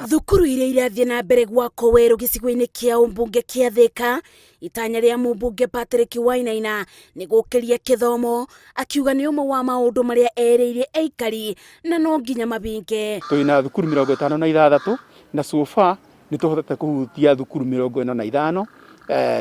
Thukuru iria irathiĩ na mbere gwakwo werũ gĩcigo-inĩ kĩa ũmbunge kĩa Thĩka, itanya rĩa mũmbunge Patrick Wainaina nĩ gũkĩria kĩthomo, akiuga nĩ ũmwe wa maũndũ marĩa erĩire aikari na no nginya mabinge. Twĩna thukuru 56 na so far nĩ tũhotete kũhutia thukuru 45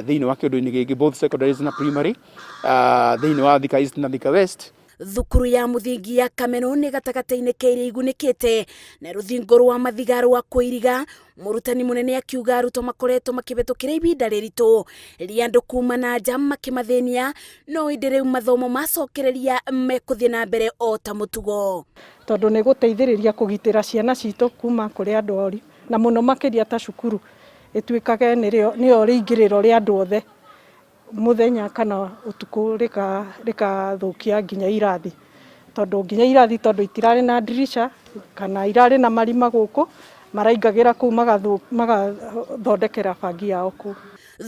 thĩinĩ wa kĩũndũ-inĩ gĩkĩ, both secondaries na primary, thĩinĩ wa Thika East na Thika West. Thukuru ya mũthingi ya Kameno nĩ gatagatĩ-inĩ ka iria igunĩkĩte na rũthingo rwa mathiga rwa kũiriga. Mũrutani mũnene akiuga arutwo makoretwo makĩhetũkĩra ibinda rĩritũ rĩa andũ kuma na nja makĩmathĩnia, no ĩndĩ rĩu mathomo macokereria mekũthiĩ na mbere o ta mũtugo. Tondũ nĩ gũteithĩrĩria kũgitĩra ciana citũ kuma kũrĩ andũ oru, na mũno makĩria ta cukuru ĩtuĩkage nĩyo rĩingĩrĩro rĩa andũ othe mũthenya kana ũtukũ, rĩkathũkia nginya irathi, tondũ nginya irathi tondũ itirarĩ na ndirisha kana irarĩ na marima gũkũ maraingagĩra kũu magathondekera bangi yao kũu.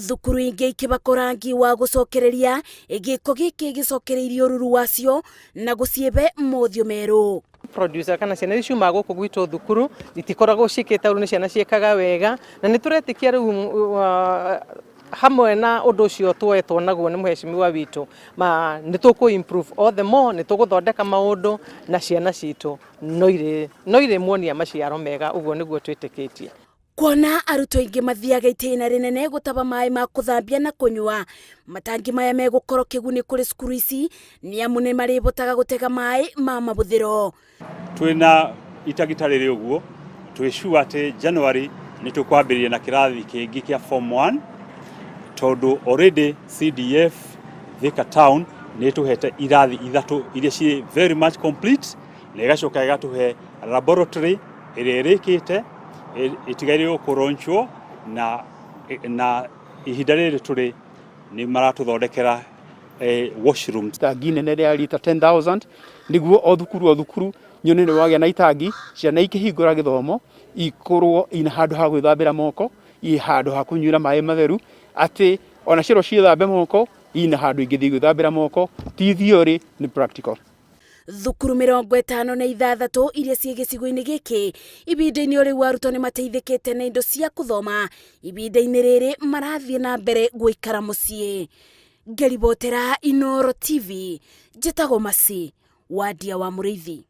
Thukuru ingĩ ikĩbakwo rangi wa gũcokereria gĩko gĩkĩ gĩcokereirie ũruru wacio na gũciĩbe mothiũ merũ. Producer kana ciana iria ciumaga gũkũ gwitũ thukuru itikoragwo ciĩkĩte ũru, nĩ ciana ciĩkaga wega, na nĩ tũretĩkia rĩu hamwe na ũndũ ũcio tuoetwo naguo nĩ mũhecimiwa witũ ma nĩ tũkũ improve all the more, nĩ tũgũthondeka maũndũ na ciana citũ no irĩ muonia maciaro mega, ũguo nĩguo twĩtĩkĩtie. Kuona arutwo aingĩ mathiaga itĩna rĩnene gũtaba maĩ ma kũthambia na kũnyua, matangi maya megũkorwo kĩguni kũrĩ cukuru ici nĩ amu nĩ marĩbotaga gũtega maĩ ma mabũthĩro. Twĩna itangi ta rĩrĩ ũguo, twĩ sure atĩ January nĩ tũkwambĩrĩria na kĩrathi kĩngĩ kĩa form 1, tondũ already CDF Thika Town nĩ ĩtũhete irathi ithatũ iria ciĩ very much complete, na ĩgacoka ĩgatũhe laboratory ĩrĩa ĩrĩkĩte, ĩtigaire kũronchwo, na ihinda rĩrĩ tũrĩ nĩ maratũthondekera washrooms. Itangi nene rĩa lita 10,000 nĩguo o thukuru o thukuru nyone nĩ wagĩa na itangi, ciana ikĩhingũra gĩthomo ikorwo ina handũ ha gwĩthambĩra moko, i handũ ha kũnyuĩra maĩ matheru, atĩ ona ciero ciĩthambe moko ina handũ ingĩthiĩ gwĩthambĩra moko, ti theory, nĩ practical. Thukuru 56 iria ciĩ gĩcigo-inĩ gĩkĩ ibinda-inĩ o rĩu arutwo nĩ mateithĩkĩte na indo cia kũthoma, ibinda-inĩ rĩrĩ marathiĩ na mbere gũikara mũciĩ. Ngeribotera Inooro TV, njĩtagwo Masi Wadia wa Mũrĩithi.